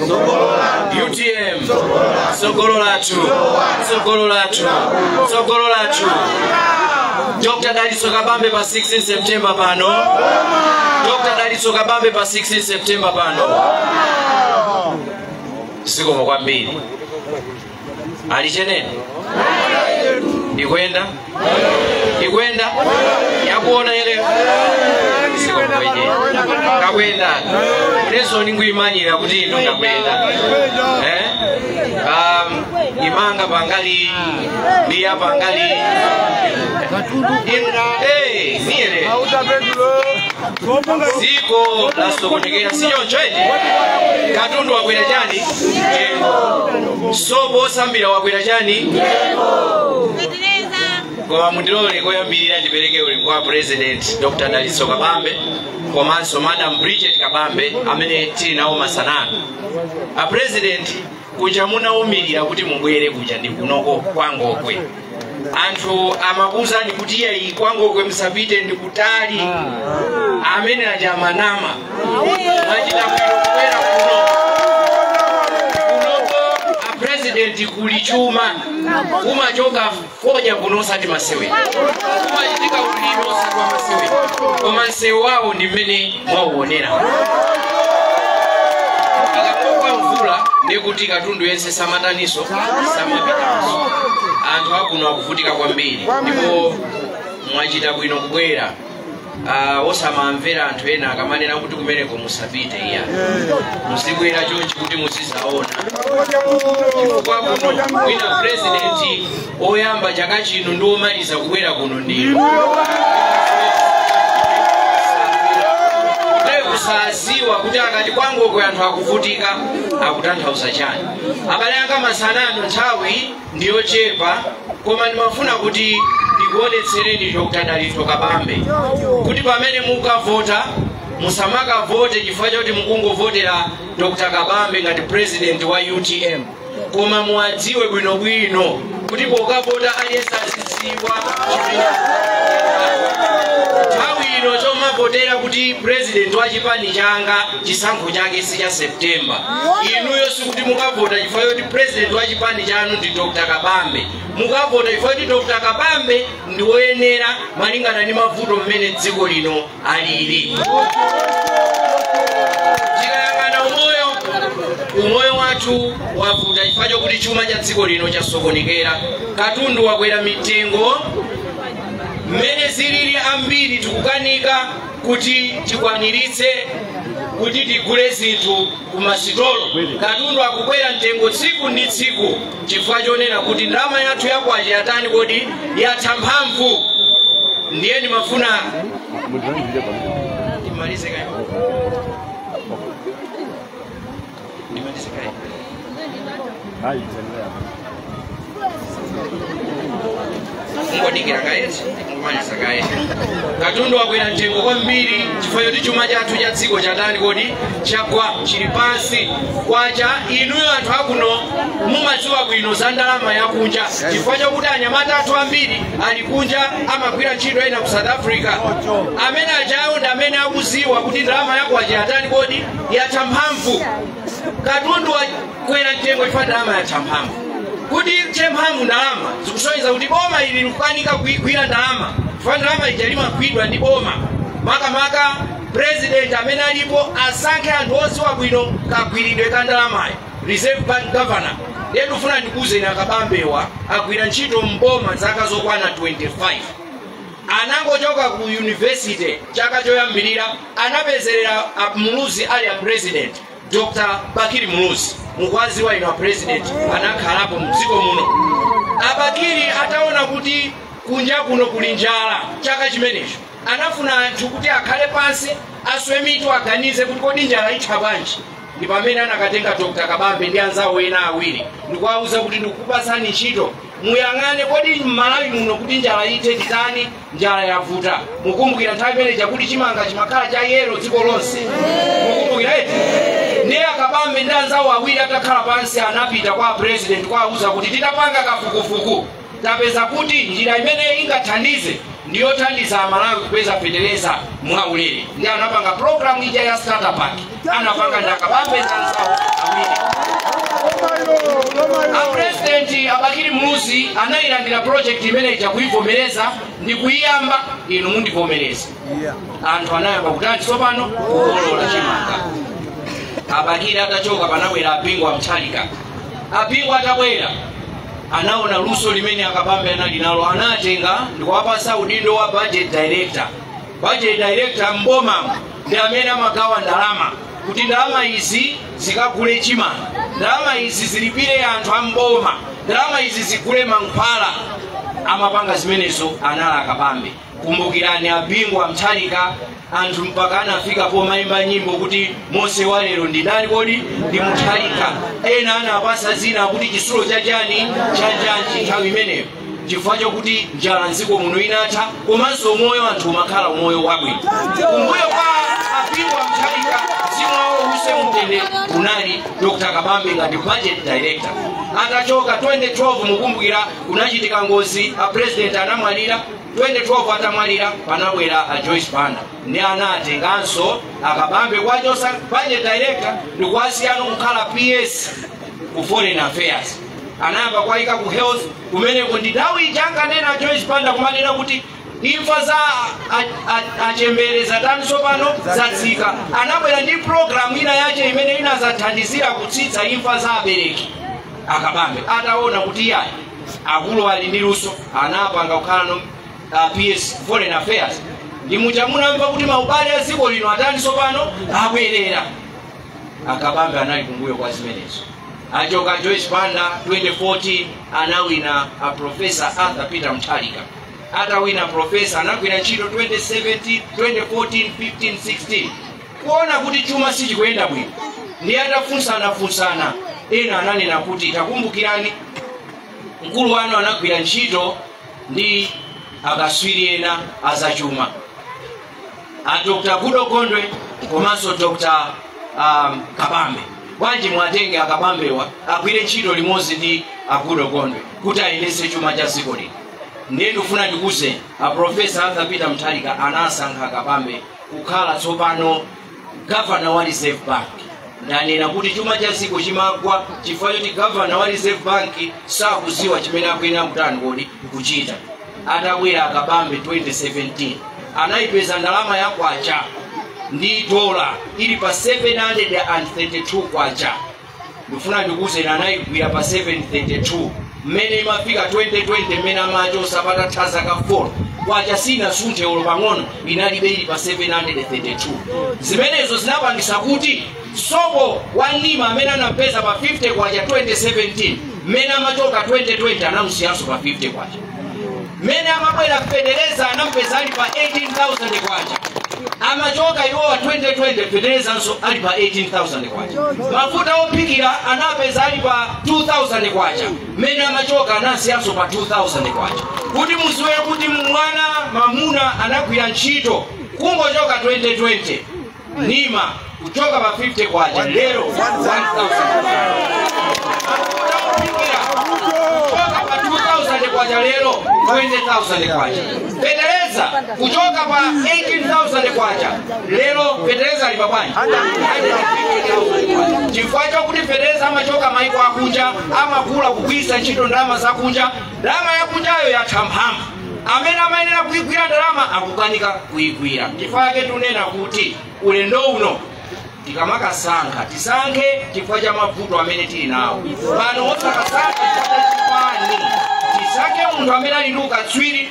UTM tsogolo lathu, tsogolo lathu, tsogolo lathu. Dr. Dalitso Kabambe pa 16 September pano. Dr. Dalitso Kabambe pa 16 September pano. Zikomo kwambiri. Alichenene ikwenda ikwenda yakuona ile zikomo kwenye kakwenda leso ninguimanyira kuti ino ngakwenda imanga pangali biya pangali niele ziko lasokonekera sichoncho eti katundu wakwera chani sopo osambira wakwera chani. Koma mundilole koyambirira ndipereke ulemu kwa President Dr. Dalitso Kabambe komanso Madam Bridget Kabambe amene tili nawo masanano. A President, kuja munawumirira kuti mubwere kuja ndi kunoko kwangokwe. Anthu amakuwuzani kuti iye kwangokwe musapite ndi kutali. Amene aja amanama. Mwachita bwino kubwera kuno. Kunoko a President kuli chuma. Kumachoka koja kuno osati masewera. Kumachitika ulimi osati wa masewera. Koma msewu wawo ndi mmene mwauonera. Ikakogwa mvula ndikuti katundu yense samataniso samapitanso. Anthu akuno akuvutika kwambiri ndipo mwachita bwino kubwera. Osamamvera anthu ena akamanena kuti kumeneko musapite iya. Musibwera chonchi kuti muzizaona. Chifukwa kuno wina president oyamba chaka chino ndi omaliza kubwera kuno ndinu. Kusaziwa kuti akati kwangokwe anthu akuvutika akutanthauza chani. Abale anga masanano nthawi ndiyochepa koma ndimafuna kuti ndikuonetsereni Dr. Dalitso Kabambe kuti pamene mukavota musamakavote chifukwa chakuti mukungovotera Dr. Kabambe ngati president wa UTM, koma muwadziwe bwinobwino kuti pokavota aliyense azidziwa chimene nthawi ino chomavotera kuti president wa chipani changa chisankho chake si cha September. Inuyo sikuti mukavota chifukwa choti president wa chipani chanu ndi Dr. Kabambe. Mukavota chifukwa choti Dr. Kabambe ndi woyenera malingana ndi mavuto mmene dziko lino alili. Tikayang'ana umoyo wathu wavuta chifukwa chokuti chuma cha dziko lino chasokonekera. Katundu wakwera mitengo. Mmene zilili ambiri tikukanika kuti tikwaniritse kuti tigule zinthu kumasitolo. Katundu akukwera mtengo tsiku ndi tsiku chifukwa chonena kuti ndalama yathu yakwacha yatani kodi yatha mphamvu. Ndiye ndimafuna ndimalize kaye. Ndimalize kaye. Ngodikira kaye, ngomaliza kaye. Katundu wakwera mtengo kwambiri chifukwa choti chuma chathu cha dziko chatani kodi chagwa chili pansi. Kwacha inuyo anthu akuno mumadziwa bwino za ndalama yakunja chifukwa chokuti anyamata athu ambiri ali kunja amagwira ntchito ena ku South Africa. Amene ajawo ndi amene akuziwa kuti ndalama yakwacha yatani kodi yatha mphamvu. Katundu wakwera mtengo chifukwa ndalama yatha mphamvu. Kuti chemphamvu ndalama zikusonyeza kuti boma ili likukanika kuigwira ndalama. Chifukwa ndalama ija limagwidwa ndi boma. Makamaka president amene alipo asankhe anthu odziwa bwino kagwiridwe ka ndalamayo. Reserve Bank Governor. Ndiye ndikufuna ndikuwuzeni akabambewa agwira ntchito mboma zaka zokwana 25. Anangochoka ku university chaka choyambirira anapezerera Muluzi ali a president. Dr. Bakili Muluzi mukwazi wa ino president anakhalapo mdziko muno. Abakili ataona kuti kunja kuno kuli njala chaka chimenecho anafuna anthu kuti akhale pansi aswe mitu aganize kuti kodi njala itha bwanji. Ndi pamene anakatenga Dr. Kabambe ndi anzawo ena awiri ndikuwauza kuti ndikupasani ntchito muyang'ane kodi m'Malawi muno kuti njala ithe titani, njala yavuta. Mukumbukira nthawi imene chakuti chimanga chimakhala cha yelo dziko lonse. Mukumbukira eti? Ndiye akabambe ndi anzawo awiri atakhala pansi anapita kwa president kuwauza kuti titapanga kafukufuku tapeza kuti njira imene ingathandize Ndiyothandiza Amalawi kupeza fetereza mwaulere. Ndi anapanga program ija ya starter pack, anapanga ndi Akabambe anzawo awiri. Apresidenti Abakiri Muluzi anayilandira project imene ija, kuivomereza ndi kuyiyamba. Inu mundivomereza, anthu anayamba kutani tsopano? Kukolola chimanga. Abakiri atachoka, panabwera Apingo Amthalika. Apingo atabwera, anaona luso limene Akabambe anali nalo, anatenga ndikuwapasa udindo wa budget director. Budget director mboma ndi amene amagawa ndalama, kuti ndalama izi zikagule chimanga, ndalama izi zilipire anthu amboma, ndalama izi zigule mankhwala. Amapanga zimenezo anali Akabambe. Kumbukirani, Abingu Amthalika, anthu mpaka anafika pomayimba nyimbo kuti Mose wa lero ndi ndani kodi? Ndi Muthalika. Ena anapasa zina kuti chisulo chachani chanjanji nthawi imeneyo, chifukwa chokuti njala mdziko muno inatha, komanso moyo anthu umakhala umoyo wabwino. Kumbuyo kwa Abingu Amthalika, mzimu wawo use mtendere, kunali Dr. Kabambe ngati budget director. Atachoka 2012, mukumbukira kunachitika ngozi, a president anamwalira. 2012 atamwalira, panabwera a Joyce Banda, ndi anatenganso Akabambe kwachosa budget director ndikuwasiyano kukhala PS ku foreign affairs. Anayamba kwayika ku health kumeneko. Ndi nthawi ija ankanena Joyce Banda kumanena kuti imfa za achembere zatani tsopano? Zatsika. Anabwera ndi program ina yache imene inazathandizira kutsitsa imfa za abereki. Akabambe ataona kuti iyayi, akulu ali ndi luso, anapanga kukhala no PS foreign affairs. Ndi muja munamva kuti maubale a dziko lino atani tsopano? Abwerera. Akabambe anali kumbuyo kwa zimenezo. Achoka Joyce Banda 2014, anawina a Professor Arthur Peter Mutharika. Atawina professor, anagwira ntchito 2017, 2014, 15, 16. Kuona kuti chuma sichikuyenda bwino, ndi atafunsanafunsana, ena ananena kuti takumbukirani, mkulu wanu anagwira ntchito ndi akaswiri ena azachuma, a Dr. Gudo Gondwe komanso Dr. Kabambe. Bwanji mwatenge Akabambewa agwire ntchito limodzi ndi Agudo Gondwe kuti ayendetse chuma cha dziko lino? Ndiye ndikufuna ndikuze, a Professor Arthur Peter Mutharika anasankha Akabambe kukhala tsopano gavana wa Reserve Bank. Ndanena kuti chuma cha dziko chimagwa chifukwa choti gavana wa Reserve Bank sakuziwa chimene akuyenera kutani kodi? Kuchita. Atabwera Akabambe 2017, anayipeza ndalama ya kwacha ndi dola ili pa 732 kwacha. Ndifuna ndikuwuzeni, anayigwira pa 732. Mmene imafika 2020, mmene amachosa patatha zaka 4, kwacha sinasunthe olo pang'ono, inalibe ili pa 732. Zimenezo zinapangisa kuti sopo wa Nima amene anampeza pa 50 kwacha 2017, mmene amachoka 2020 anamusiyanso pa 50 kwacha. Mmene amabwera, fetereza anampeza ali pa 18,000 kwacha. Amachoka iwowa 2020, feterezanso ali pa 18,000 kwacha. Mafuta ophikira anapeza ali pa 2000 kwacha, mmene amachoka anasiyanso pa 2000 kwacha. Kuti muziwe kuti mwana mamuna anagwira ntchito, kungochoka 2020, Nima kuchoka pa 50 kwacha, lero 1000. Mafuta ophikira kuchoka pa 2000 kwacha, lero 20,000 kwacha. Fetereza kuchoka pa 18,000 kwacha, lero fetereza ali pa bwanji? 150,000 kwacha. Chifukwa chokuti fetereza amachoka maiko akunja, amagula kugwiritsa ntchito ndalama zakunja. Ndalama yakunjayo yatha mphamvu, amene amayenera kuyigwira ndalama akukanika kuyigwira. Chifukwa chake tunena kuti ulendo uno tikamakasankha, tisankhe chifukwa cha mavuto amene tili nawo pano, osakasankha chifukwa cha chipani. Tisankhe munthu amene ali ndi ukatswiri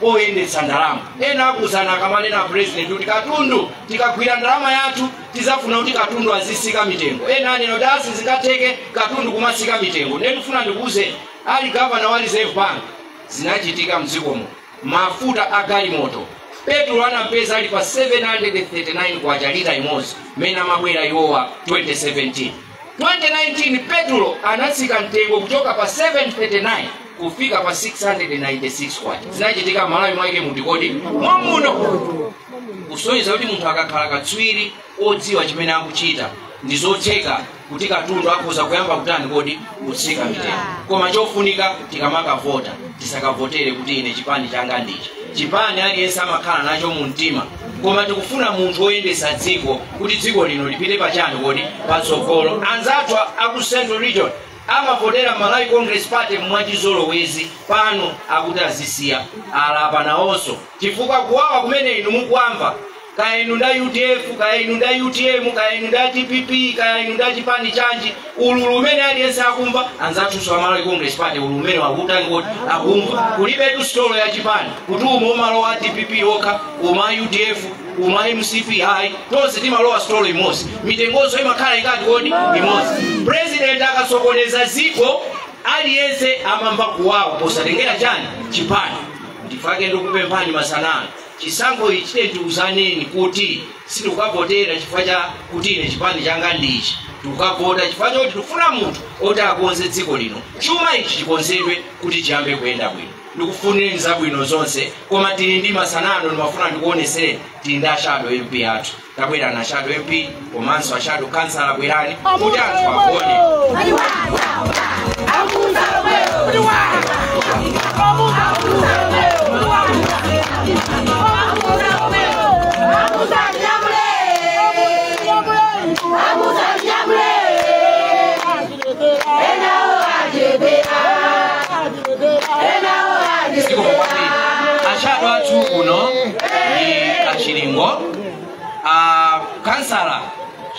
oyendetsa ndalama. Ena akuzana akamanena president kuti katundu, tikagwira ndalama yathu tizafuna kuti katundu azisika mitengo. Ena anena kuti asi zingatheke katundu kumasika mitengo. Ndiye ndifuna ndikuwuzeni, ali gavana wa Reserve Bank, zinachitika mdzikomo, mafuta a galimoto, petulo anampeza ali pa 739 kwacha lita imodzi mmene amabwera iwowa 2017. 2019 petulo anatsika mtengo kuchoka pa 739 kufika pa 696 kwacha. Zinachitika Malawi mwake mutikodi mwamuno, kusonyeza kuti munthu akakhala katswiri odziwa chimene akuchita, ndi zotheka kuti katundu akhoza kuyamba kutani kodi? Kutsika mitengo. Koma chofunika, tikamakavota tisakavotere kuti ine chipani changa ndichi. Chipani aliyense amakhala nacho mu mtima, koma tikufuna munthu woyendesa dziko kuti dziko lino lipite pachani kodi patsogolo. Anzathu aku Central Region amavotera Malawi Congress Party mwachizolowezi, pano akuti azisiya, alapa nawonso, chifukwa kuwawa kumene inu mukuamva, kaya inu nda UDF, kaya inu nda UTM, kaya inu nda DPP, kaya inu nda chipani chanji, ululu umene aliyense akumva, anzathunso a Malawi Congress Party ululu umene wakutani kuti akumva. Kulibetu sitolo ya chipani kuti umo umalowa DPP okha, uma UDF, uma MCP, ayi, tonse timalowa sitolo imodzi, mitengonso imakhala ikati kodi imodzi. President akasokoneza ziko, aliyense amamva kuwawa posatengera chani chipani. Ndifake ndikupemphani masanano, chisankho ichi tiuzaneni kuti sitikukavotera chifukwa cha kuti ine chipani changa ndichi, tikukavota chifukwa choti tikufuna munthu oti akonze dziko lino, chuma ichi chikonzedwe kuti chiyambe kuyenda bwino. Ndikufunireni zabwino zonse, koma tili ndi masanano, ndimafuna ndikuonesere tili ndi a shadow MP athu. Tabwera na shadow MP komanso a shadow councillor, bwerani kuti anthu agone. A shadow athu kuno ndi achilingo, a kansala,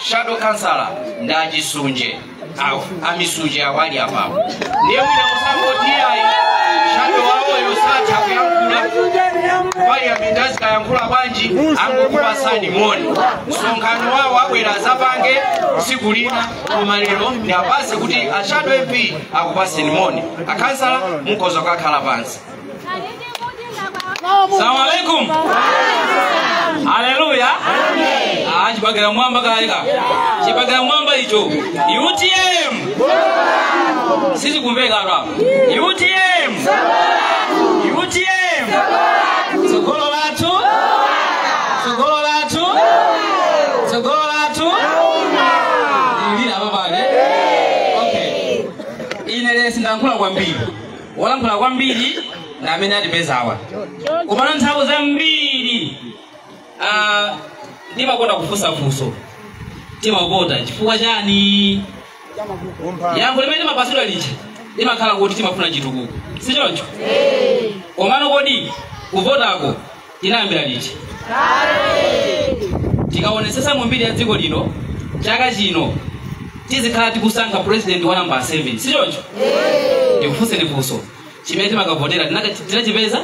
shadow kansala ndi achisunje, amisunje awali apapo. Ndiye mwina musangoti ayi, shadow wawoyo satha kuyankhula, parliament azikayankhula bwanji, angokupasani moni. Msonkhano wawo abwera azapange tsiku lina, koma lero ndiapase kuti a shadow MP akupaseni moni. Akansala mukhoza kukakhala pansi. Salamu alaikum. Haleluya. Ah, chibagera mwamba kaika. Chibagera mwamba icho. UTM. Sisi kumveka hapa. UTM. UTM. Tsogolo lathu. Tsogolo lathu. Tsogolo lathu. Ili hapa pale. Okay. Ine lesi sindankhula kwambiri. Walankhula kwambiri na amene atipezawa. Komano nthawi zambiri ndimakonda kufunsafunso, timavota chifukwa chani? Yankho limene timapasidwa lija limakhala kuti timafuna chitukuko, si choncho? Komano kodi kuvotako tinayambira liti? Tikaonesesa mu mbiri ya dziko lino, chaka chino tizikhala tikusankha president wa namba 7, si choncho? Ndikufunseni funso, chimene timakavotera tinachipeza?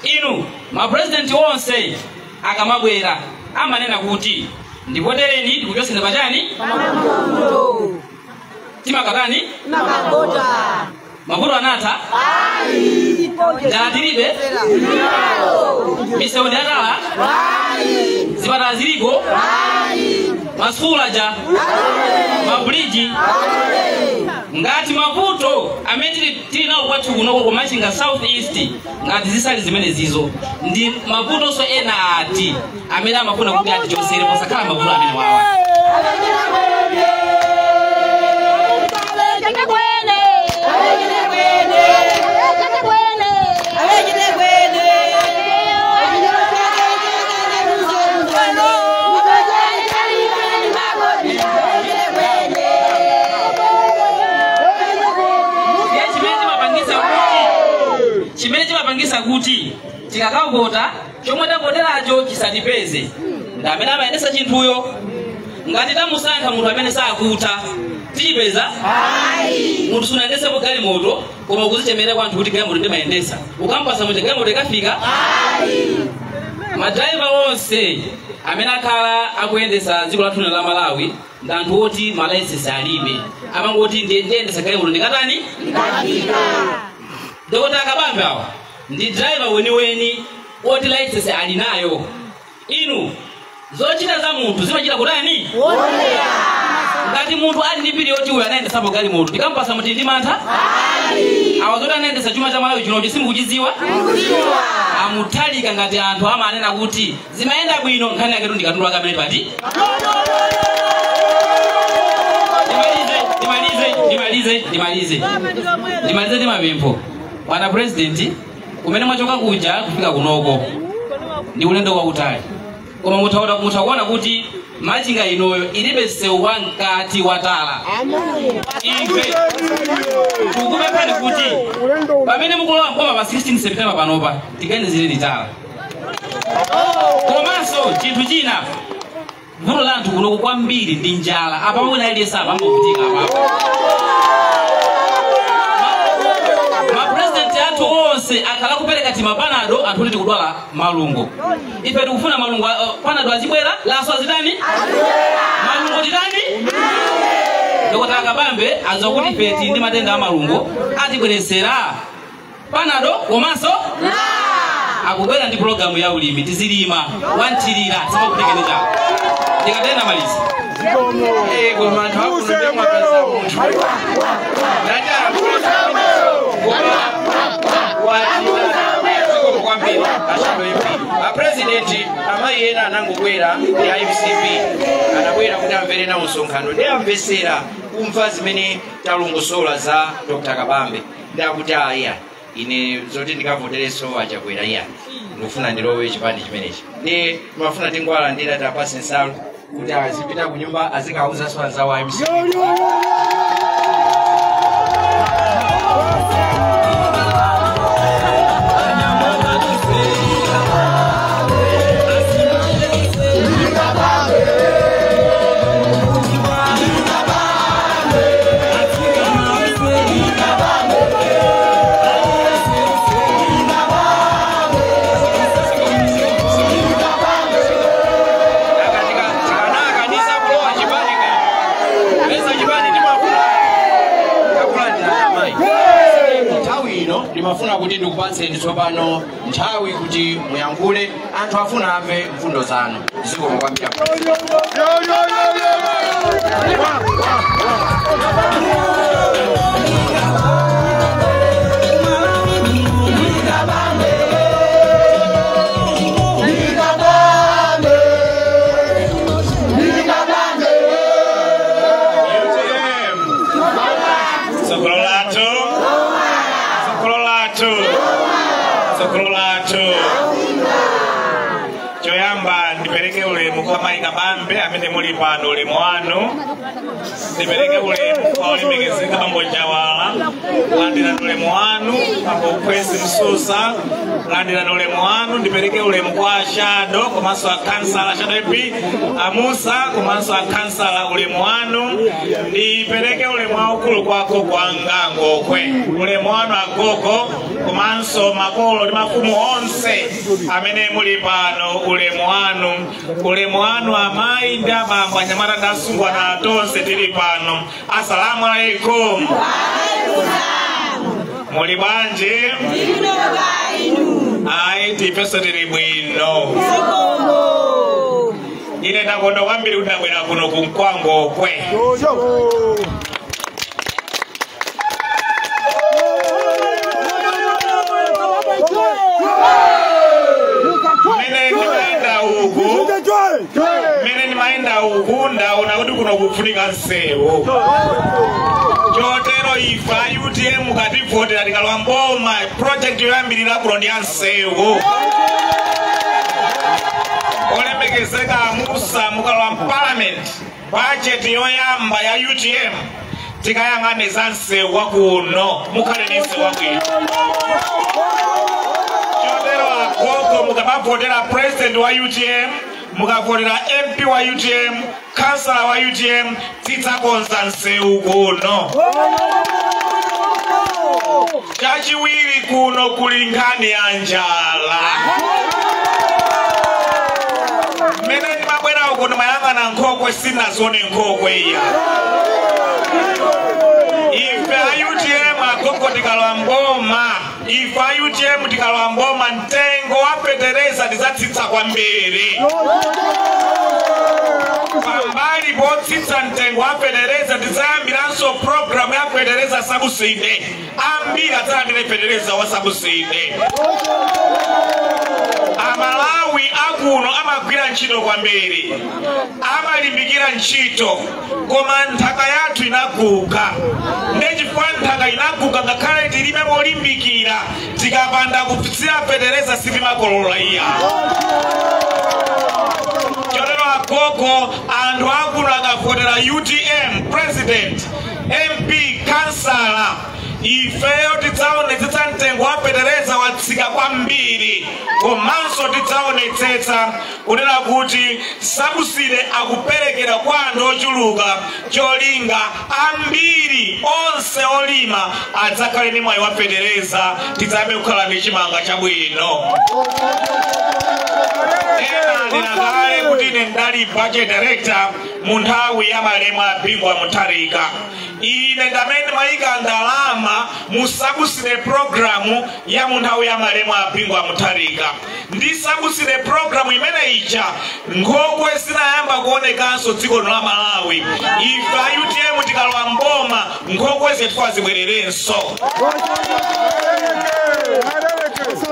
Inu mapresidenti onse akamabwera amanena kuti ndivotereni ndikuchoseni pachani timakatani mavuto anatha, njala tilibe, misewu ndi atala, zipatala ziliko, masukulu aja, mabridge. Ngati mavuto amene tili nawo kwathu kunoko kumachinga South East ngati zisali zimene zizo ndi mavutonso ena ati amene amafuna kuti atichosere posakhala mavuto amene wawa. Chimene chimapangisa kuti tikakavota chomwe tavoteracho chisatipeze ndi amene amayendesa chinthuyo. Ngati tamusankha munthu amene sakutha tichipeza? Munthu sunayendesepo galimoto koma ukuzichemera kwa anthu kuti galimoto ndimayendesa, ukampasa munthu galimoto ikafika? Madraiva onse amene akhala akuyendesa dziko lathu la Malawi ndi anthu oti malayisensi alibe, amangoti ndiyendesa galimoto ndikatani? Dokota Akabambe awa ndi driver weniweni oti license ali nayo. Inu zochita za munthu zimachita kutani? Ngati munthu ali ndi mbiri yoti uyu anayendesapo galimoto, tikampasa muti ndi mantha? Awa zoti anayendesa chuma cha Malawi chinocho simukuchidziwa? Amuthalika ngati anthu amanena kuti zimayenda bwino, nkhani yaketu ndi katundu wake amene pati. Ndimalize ndi mapempho. Bwana President, Kumene mwachoka kuja kufika kunoko ndi ulendo wautali, koma mutaona kuti Machinga inoyo ilibe msewu wamkati watala. Ife tikupemphani kuti pamene mukulowa mboma pa 16 September panopa tiganizireni tala. Komanso chinthu china, vuto la anthu kunoko kwambiri ndi njala. Apa wina aliyense amambovutika apapo. Mapresidenti athu onse akhala kupereka timapanado anthu kuti tikudwala malungo. Ife tikufuna malungo, panado azibwera, laso azitani? Malungo titani? Dr. Kabambe adziwa kuti ife tili ndi matenda a malungo, atibweresera panado komanso akubwera ndi programu ya ulimi, tizilima wanthirira simakutekeneza. Ndikatena maliza. Koma anthu akuno ndiye mwapeza munthu. Kwambiri ashado MP apresidenti amayi ena anangobwera ndi MCP anabwera kuti amvere nawo msonkhano ndi amvesera kumva zimene talongosola za Dr. Kabambe ndi akuti aya ine zoti ndikavotereso achakwera iya ndikufuna ndilowe chipani chimenechi ndi mafuna tingwalandira tapase nsalu kuti azipita ku nyumba azikauzaso anzawo a MCP. Ndimafuna kuti ndikupatseni tsopano nthawi kuti muyankhule, anthu afuna amve mfundo zanu. Zikomo kwambiri. Choyamba ndipereke ulemu kwa Mayi Kabambe amene muli pano, ulemu wanu. Ndipereke ulemu kwa olemekezeka Bambo Njawala, landirani ulemu wanu. Bambo Kwesi Msusa, landirani ulemu wanu. Ndipereke ulemu kwa Shado komanso akansala Shado MP Amusa komanso akansala, ulemu wanu. Ndipereke ulemu waukulu kwa agogo angangokwe, ulemu wanu agogo komanso makolo ndi mafumu onse amene muli pano, ulemu wanu. Ulemu wanu amayi ndi abambo, anyamata ndi asungwana tonse tili pano. Asalamu alaikum. Muli bwanji? Ayi, tifeso tili bwino. Ine ndakondwa kwambiri kuti ndabwera kuno ku Mkwangokwe. Mene ndimayenda uku ndaona kuti kuno kufunika nsewu. Chotero ife a UTM mukativotera tikalowa mboma, project yoyambirira kuno ndi ya nsewu. Olemekezeka Amusa, mukalowa parliament, budget yoyamba ya UTM tikayang'ane za nsewu wakuno, mukhale ndi nsewu wabwino. Chotero agogo mukamavotera president wa UTM, mukavotera MP wa UTM, kansala wa UTM, tidzakonza nsewu kuno. Chachiwiri kuno kuli nkhani ya njala. Mmene ndimabwera uko ndimayang'ana nkhokwe, sinazione nkhokwe iya. Ife a UTM agogo tikalowa mboma, ife a UTM tikalowa mboma, mtengo wa fetereza tidzatsitsa kwambiri. Pambali potsitsa mtengo wa fetereza tidzayambiranso program ya fetereza subsidy. Ambiri adzalandire fetereza wa subsidy. Amalawi akuno amagwira ntchito kwambiri, amalimbikira ntchito, koma nthaka yathu inaguka. Ndi Chifukwa nthaka inaguga, ngakhale tilime molimbikira, tikapanda kutsira fetereza sitimakolola iya. Chotero agogo, anthu akuno akavotera UTM, president, MP, kansala, ifeyo tidzaonetsetsa mtengo wa fetereza watsika kwambiri, komanso tidzaonetsetsa kunena kuti subsidy akuperekera kwa anthu ochuluka, cholinga ambiri onse olima adzakhale ndi mwayi wa fetereza, tidzayambe kukhala ndi chimanga chabwino. Ena ndinakale kuti ine ndali budget director mu nthawi ya malemu a Bingu wa Mutharika. Ine ndamene mayika ndalama mu subsidy program ya mu nthawi ya malemu a Bingu wa Mutharika. Ndi subsidy program imene ija, nkhokwe zinayamba kuonekanso dziko lino la Malawi. Ife a UTM tikalowa mboma, nkhokwe zethu zibwererenso.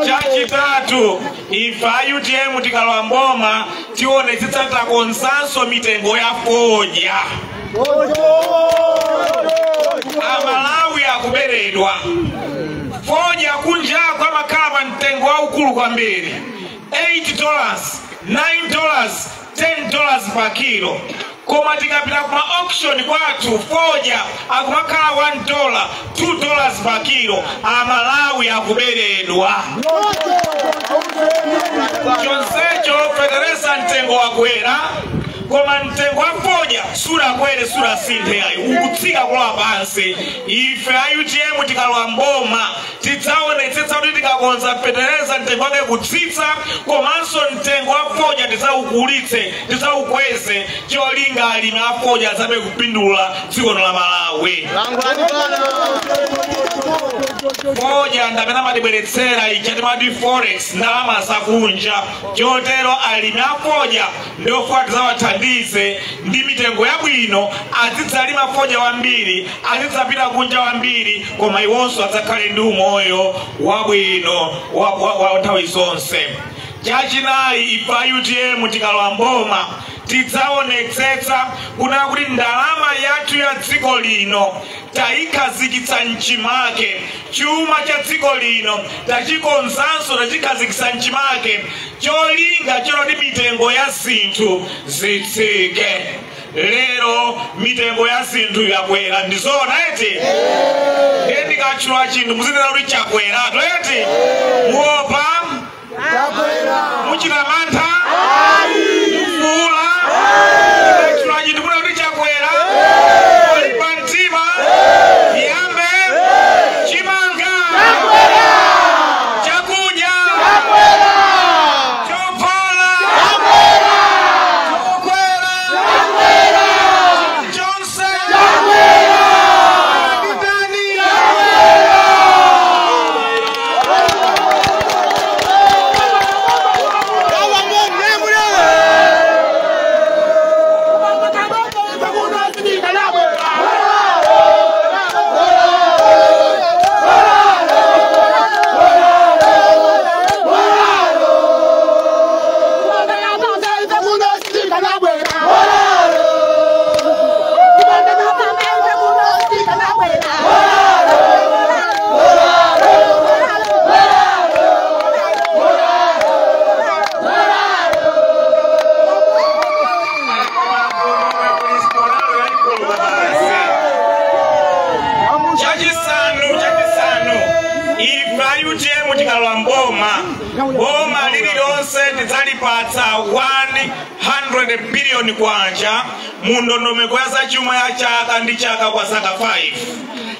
Chachitatu, ife a UTM tikalowa mboma, tionetsetsa takonzanso mitengo ya fodya. Amalawi akuberedwa. Fodya kunjako amakhala pa mtengo waukulu kwambiri, $8, $9, $10 pa kilo, koma tikapita kuma auction kwathu fodya akumakhala $1, $2 pa kilo. Amalawi akuberedwa. Chonsecho fetereza mtengo wakwera, koma mtengo wa fodya surakwere, surasinthe ayi, ukutsika kulowa pansi. Ife a UTM tikalowa mboma, tidzaonetsetsa kuti tikakonza fetereza mtengo wake kutsitsa, komanso mtengo wa fodya tidzaukulitse, tidzaukweze, cholinga alimi a fodya adzabe kupindula dziko la Malawi. Fodya ndamene amatibweretsera ija timati forex, ndalama zakunja. Chotero alimi a fodya ndiofunika tidzawathandize ndi mitengo yabwino, azidzalima fodya wambiri, azidzapita kunja wambiri, koma iwonso adzakhale ndi umoyo wabwino wa nthawi zonse. Chachinayi, ife a UTM tikalowa mboma, tidzaonetsetsa kunena kuti ndalama yathu ya dziko lino tayikhazikitsa mchimake. Chuma cha dziko lino tachikonzanso, tachikhazikitsa mchimake, cholinga choti mitengo ya zinthu zitsike. Lero mitengo ya zinthu yakwera, ndizoona eti? Ndiye ndikatchula chinthu muzinena kuti chakwera, eti? Muopa? Muchita mantha? Mufuula? Ndikatchula chinthu munena kuti chakwera? Olimba mtima? Iyambe chimanga, chakudya, chovala, chokwera, chonse ndani. Chachisanu, ife a UTM tikalowa mboma, boma lililonse tidzalipatsa 100 billion kwacha mu ndondomeko ya zachuma ya chaka ndi chaka kwa zaka 5.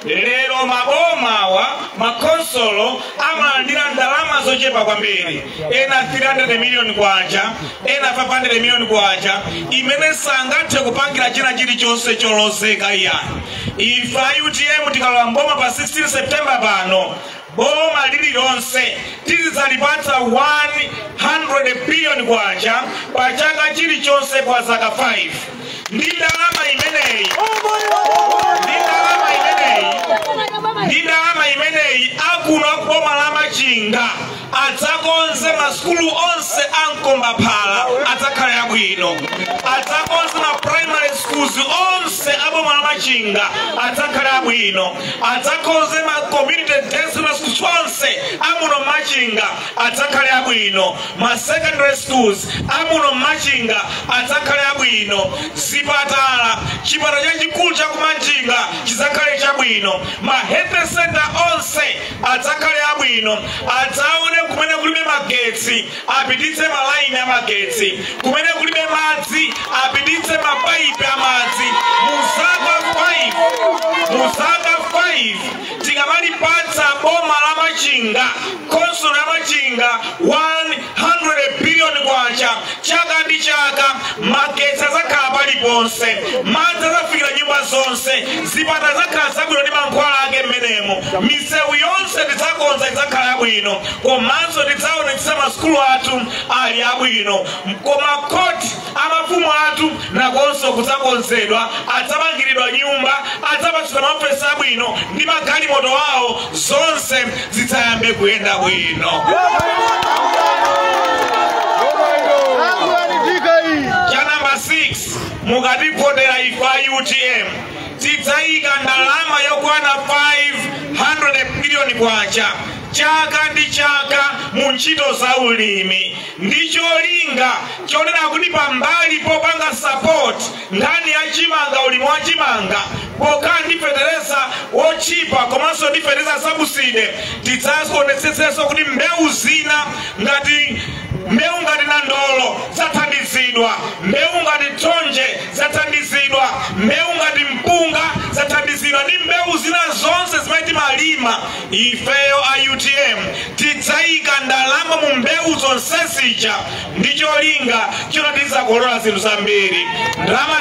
Lero mabomawa, makonsolo amalandira ndalama zochepa kwambiri, ena 300 million kwacha, ena 500 million kwacha, imene sangathe kupangira china chilichonse cholozeka iyani. Ife a UTM tikalowa mboma pa 16 September pano, boma lililonse tizidzalipatsa 100 billion kwacha pa chaka chilichonse kwa zaka 5. Ndi ndalama imeneyi akuno akuboma la Machinga adzakonze masukulu onse a Mkombaphala, adzakhale abwino, adzakonze ma primary school. schools onse aboma la Machinga adzakhala abwino, adzakonze ma community day schools onse amuno Machinga adzakhale abwino, ma secondary schools amuno Machinga adzakhale abwino, zipatala, chipatala chachikulu cha ku Machinga chizakhale chabwino, ma health center onse adzakhale abwino, adzaone kumene kulibe magetsi apititse malaini amagetsi, kumene kulibe madzi apititse mapaipi amadzi. Muzaka 5 tikamalipatsa boma la Machinga, khonsolo ya Machinga 100 billion kwacha chaka ndi chaka, magetsi azakhala paliponse, madzi azafikira nyumba zonse, zipatala zakhala zabwino ndi mankhwala ake mmenemo, misewu yonse tidzakonza idzakhala yabwino, komanso tidzaonetsetsa masukulu athu ali abwino, koma khoti amafumu athu nakonso kudzakonzedwa, adzamangiridwa nyumba, adzapatsidwa maofesi abwino ndi magalimoto awo, zonse zidzayambe kuyenda bwino. Cha namba 6, mukativotera ife a UTM tidzayika ndalama yokwana 500 billion kwacha chaka ndi chaka mu ntchito za ulimi, ndi cholinga chonena kuti pambali popanga support nkhani ya chimanga, ulimi wa chimanga, pokhala ndi fetereza wotchipa komanso ndi fetereza subsidy, tidzaonetsetsenso kuti mbewu zina ngati mbewu ngati nandolo zathandizidwa, mbewu ngati thonje zathandizidwa, mbewu ngati mpunga zathandizidwa, ndi mbewu zina zonse zimene timalima. Ifeyo a UTM tidzayika ndalama mu mbewu zonse zija ndi cholinga choti tidzakolola zinthu zambiri. Ndalama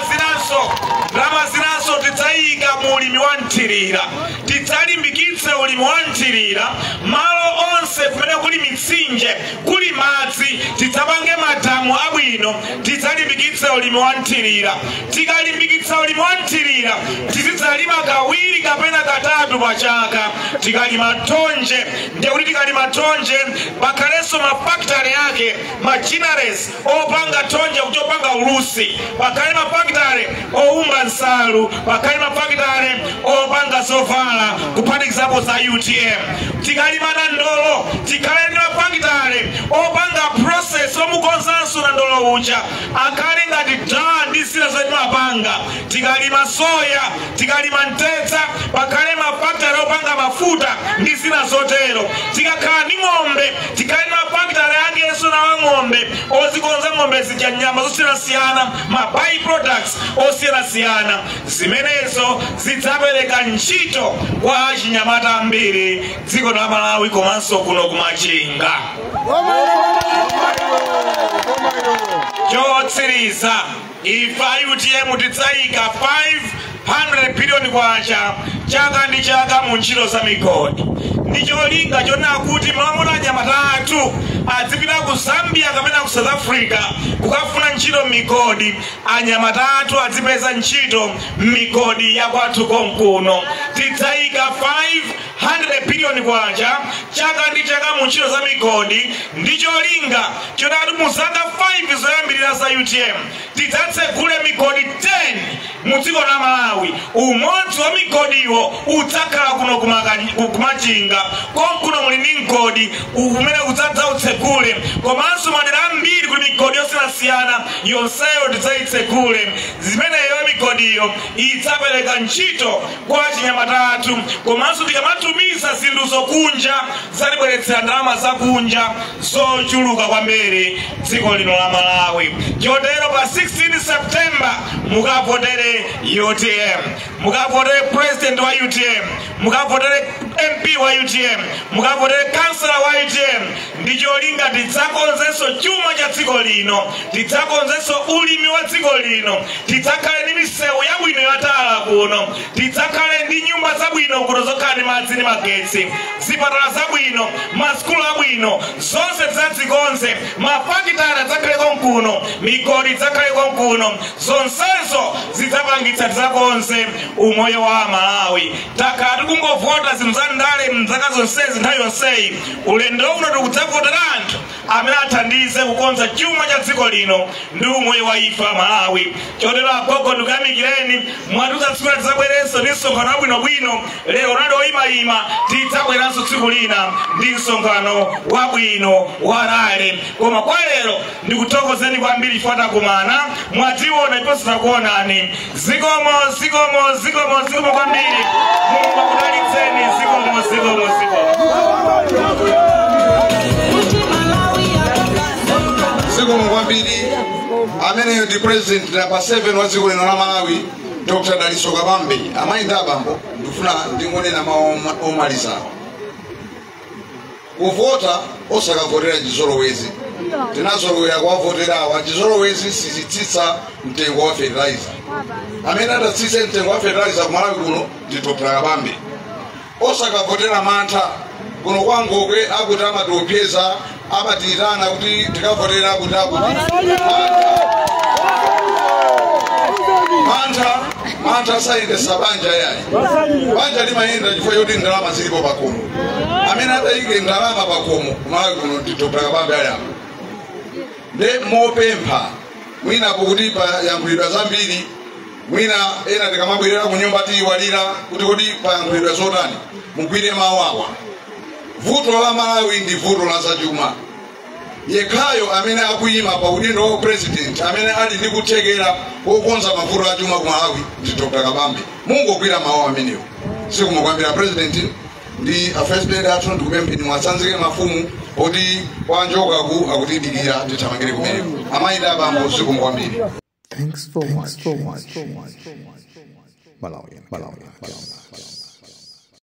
zinanso tidzayika mu ulimi wa mthirira, tidzalimbikitse ulimi wa mthirira malo onse kumene kuli mitsinje, kuli madzi, tidzapange madamu abwino, tidzalimbikitse ulimi wa mthirira. Tikalimbikitsa ulimi wa mthirira tizidzalima kawiri kapena katatu pa chaka. Tikalima thonje, ndiye kuti tikalima thonje pakhalenso mafakitale ake, ma ginneries opanga thonje kuti opanga ulusi, pakhale mafakitale owumba nsalu, pakhale mafakitale opanga zovala, kuphatikizapo za UTM. Tikalima nandolo tikhale ndi mafakitale opanga process omukonzanso nandolo uja akhale ngati daa ndi zina zoti timapanga. Tikalima soya, tikalima mtedza, pakhale mafakitale opanga mafuta ndi zina zotero. Tikakhala ndi ng'ombe tikhale ndi mafakitale akenso nawo ng'ombe ozikonza ng'ombe zija nyama zosiyanasiyana, ma by products osiyanasiyana. Zimenezo zidzapereka ntchito kwa achinyamata ambiri dziko la Malawi komanso kuno kumachinga. Chotsiriza, ife a UTM tidzayika 500 billion kwacha chaka ndi chaka mu ntchito za migodi, ndi cholinga chonena kuti malamulo anyamata athu adzipita ku Zambia kapena ku South Africa kukafuna ntchito m'migodi, anyamata athu adzipeza ntchito m'migodi ya kwathu konkuno. Tidzayika 500 billion kwacha chaka ndi chaka mu ntchito za migodi, ndi cholinga chonena kuti mu zaka 5 zoyambirira za UTM tidzatsegule migodi 10 mu dziko la Malawi. Umodzi wa migodiwo udzakhala kuno kumachinga konkuno muli ndi mgodi umene udzadzautsegule, komanso madera ambiri kuli migodi yosiyanasiyana yonseyo tidzayitsegule. Zimeneyo migodiyo idzapereka ntchito kwa achinyamata athu, komanso tikamatumiza zinthu zokunja zatibweretsera ndalama zakunja zochuluka kwambiri dziko lino la Malawi. Chotero pa 16 September mukavotere UTM, mukavotere president wa UTM, mukavotere MP wa UTM, mukavotere kansela wa UTM, ndi cholinga tidzakonzenso chuma cha dziko lino, tidzakonzenso ulimi wa dziko lino, tidzakhale ndi misewu yabwino yatala kuno, tidzakhale ndi nyumba zabwino kuno zokhala ndi madzi ndi magetsi, zipatala zabwino, masukulu abwino, zonse tidzazikonze, mafakitale adzakhale konkuno, migodi idzakhale konkuno, zonsezo zidzapangitsa tidzakonze umoyo wa Malawi. Takhala tikungovota zinthu za ndale mzaka zonsezi, nthawi yonseyi. Ulendo uno tikudzavotera anthu amene athandize kukonza chuma cha dziko lino ndi umoyo wa ife Malawi. Chotero agogo, ndikuyamikireni, mwatiuza tsiku tidzabwerenso ndi msonkhano wabwinobwino. Lero nali oyimayima, tidzabweranso tsiku lina ndi msonkhano wabwino wa rally. Koma kwa lero ndikuthokozeni kwambiri chifukwa takumana, mwationa iponso takuonani. Zikomo, zikomo, zikomo, zikomo kwambiri. Mulungu akudalitseni. Zikomo, zikomo, zikomo. Zikomo kwambiri. Ameneyo ndi president namba 7 wa dziko lino la Malawi, Dr. Dalitso Kabambe. Amayi ndi abambo, ndikufuna ndingonena mawu omalizawo. Kuvota osakavotera chizolowezi. Tinazolowera kuwavotera awa. Chizolowezi sizitsitsa mtengo wa fertilizer. Amene adatsitse mtengo wa fertilizer ku Malawi kuno ndi Dr. Kabambe. Osakavotera mantha. Kuno kwangokwe akuti amatiopseza, amatiyitana kuti tikavotera akuti akuti mantha. Mantha sayendesa banja yayi. Banja limayenda chifukwa choti ndalama zilipo pakomo. Amene adayike ndalama pakomo kumalawi kuno ndi Dr. Kabambe ali apa. Nde mopempha, mwina pokuti payankhulidwa zambiri, mwina ena tikamabwerera ku nyumba tiyiwalira kuti kodi payankhulidwa zotani. Mugwire mawu awa: vuto la Malawi ndi vuto la zachuma. Yekhayo amene akuyima pa udindo wa president amene ali ndi kuthekera kokonza mavuto achuma ku Malawi ndi Dr. Kabambe. Mungogwira mawu amenewo. Zikomo kwambiri. President ndi a first lady athu, ndikupempheni mwatsanzike mafumu oti kwanjokaku akutidikira, tithamangire kumeneko. Amayi ndi abambo, zikomo kwambiri. Thanks for watching. Malawian, Malawian, Malawian.